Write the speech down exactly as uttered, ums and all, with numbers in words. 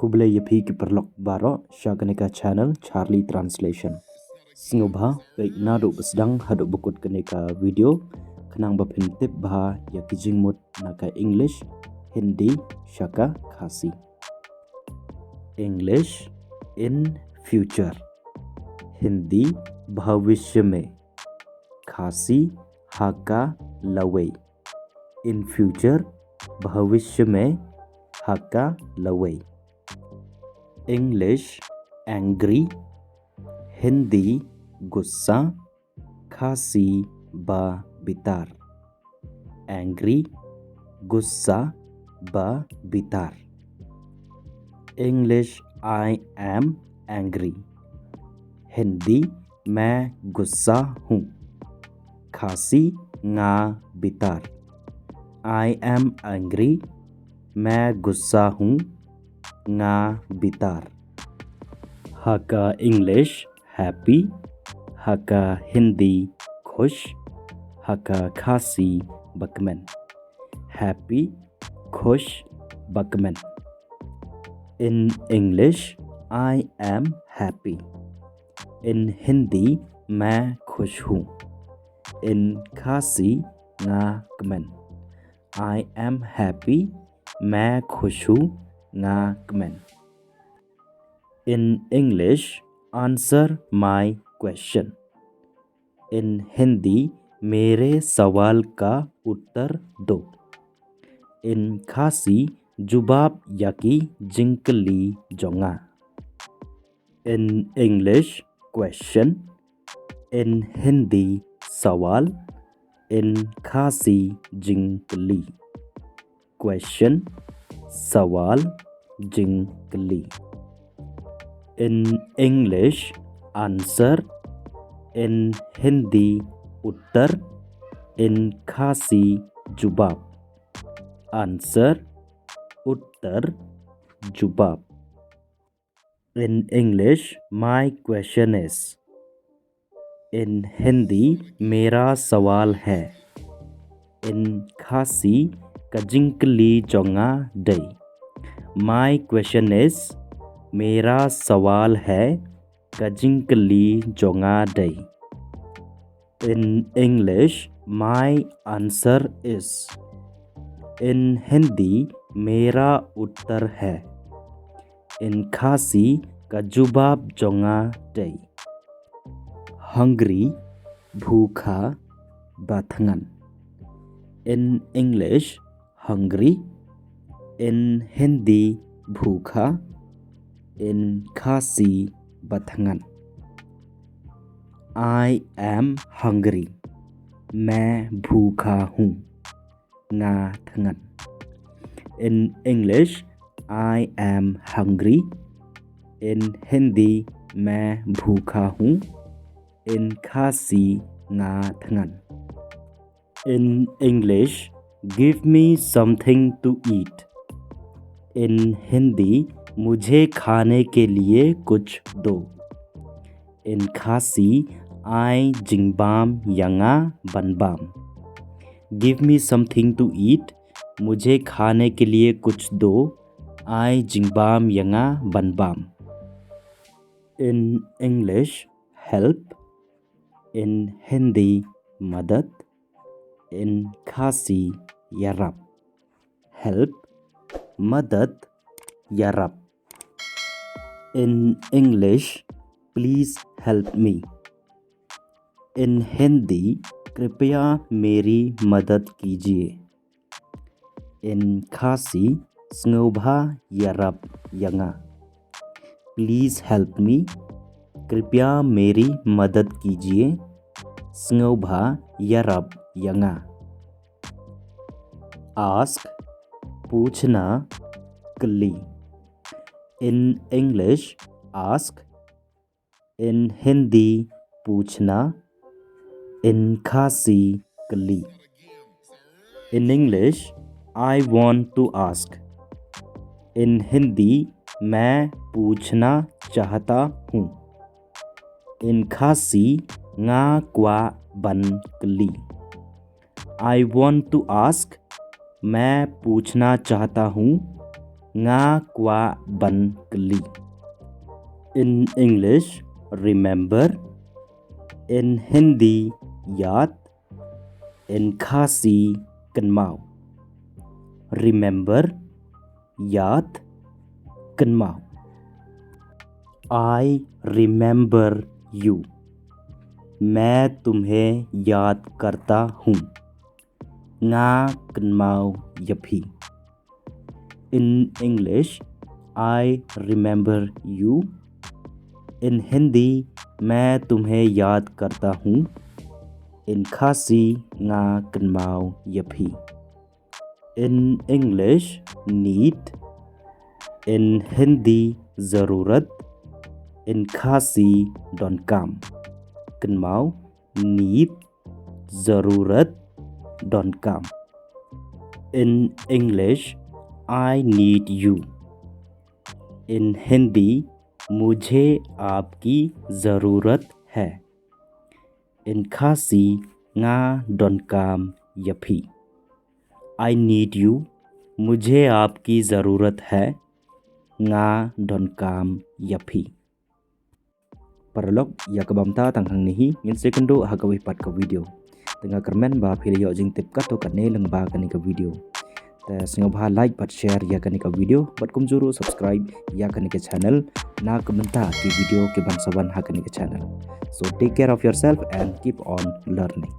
Khublei ïa phi ki paralok baroh sha kane ka channel Charlie Translation. Sngewbha peit naduh ba sdang haduh ba kut kane ka video khnang ba phin tip bha ïa ki jingmut na ka English, Hindi sha ka Khasi. English in future. Hindi bhavishyame. Khasi ha ka lawei. In future, bhavishyame, ha ka lawei. English angry. Hindi gussa. Khasi ba bitar. Angry, gussa ba bitar. English I am angry. Hindi मैं गुस्सा हूँ. Khasi nga bitar. I am angry. मैं गुस्सा हूँ. Nga bitar. Ha ka English happy. Ha ka Hindi khush. Ha ka Khasi bakmen. Happy, khush, bakmen. In English, I am happy. In Hindi, मैं खुश हूँ. In Khasi, nga kmen. I am happy. मैं खुश हूँ. Nga kmen. In English, answer my question. In Hindi, मेरे सवाल का उत्तर दो. In Khasi, jubab ïa ki jingkylli jong nga. In English, question. In Hindi, सवाल. In Khasi, jingkylli. Question, सवाल, jingkylli. In English, answer. In Hindi, उत्तर. In Khasi, jubab. Answer, उत्तर, jubab. In English, my question is. In Hindi, मेरा सवाल है. In Khasi, ka jingkylli jong nga dei. My question is, मेरा सवाल है, ka jingkylli jong nga dei. In English, my answer is. In Hindi, मेरा उत्तर है. In Khasi, ka jubab jong nga dei. Hungry, भूखा, bathngan. In English, hungry. In Hindi, भूखा. In Khasi, bathngan. I am hungry. मैं भूखा हूँ. Nga thngan. In English, I am hungry. In Hindi, मैं भूखा हूँ. In Khasi, nga thngan. In English, give me something to eat. In Hindi, मुझे खाने के लिए कुछ दो. In Khasi, ai jingbam ïa nga ban bam. Give me something to eat. मुझे खाने के लिए कुछ दो. Ai jingbam ïa nga ban bam. In English, help. In Hindi, मदद. In Khasi, ïarap. Help, मदद, ïarap. In English, please help me. In Hindi, कृपया मेरी मदद कीजिए. In Khasi, sngewbha ïarap ïa nga. Please help me. कृपया मेरी मदद कीजिए. Sngewbha ïarap ïa nga. Ask, पूछना, kylli. In English, ask. In Hindi, पूछना. In Khasi, kylli. In English, I want to ask. In Hindi, मैं पूछना चाहता हूँ. In Khasi, nga kwah ban kylli. I want to ask, मैं पूछना चाहता हूँ. Nga kwah ban kylli. In English, remember. In Hindi, याद. In Khasi, kynmaw. Remember, याद, kynmaw. I remember you. मैं तुम्हें याद करता हूँ. Nga kynmaw ïa phi. In English, I remember you. In Hindi, मैं तुम्हें याद करता हूँ. In Khasi, nga kynmaw ïa phi. In English, need. In Hindi, ज़रूरत. In Khasi, donkam. Kynmaw, need, ज़रूरत, donkam. In English, I need you. In Hindi, मुझे आपकी ज़रूरत है. In Khasi, nga donkam ïa phi. I need you. मुझे आपकी ज़रूरत है. Nga donkam ïa phi. Paralok, ïa kaba mynta tang hangne hi, ngin sa ïakynduh ha kawei pat ka video. Te nga kyrmen ba phi la ïoh jingtip katto katne lyngba kane ka video. Te sngewbha like bad share ïa kane ka video, bad kumjuh ruh subscribe ïa kane ka channel, na ka bynta ki video kiban sa wan ha kane ka channel. So take care of yourself and keep on learning.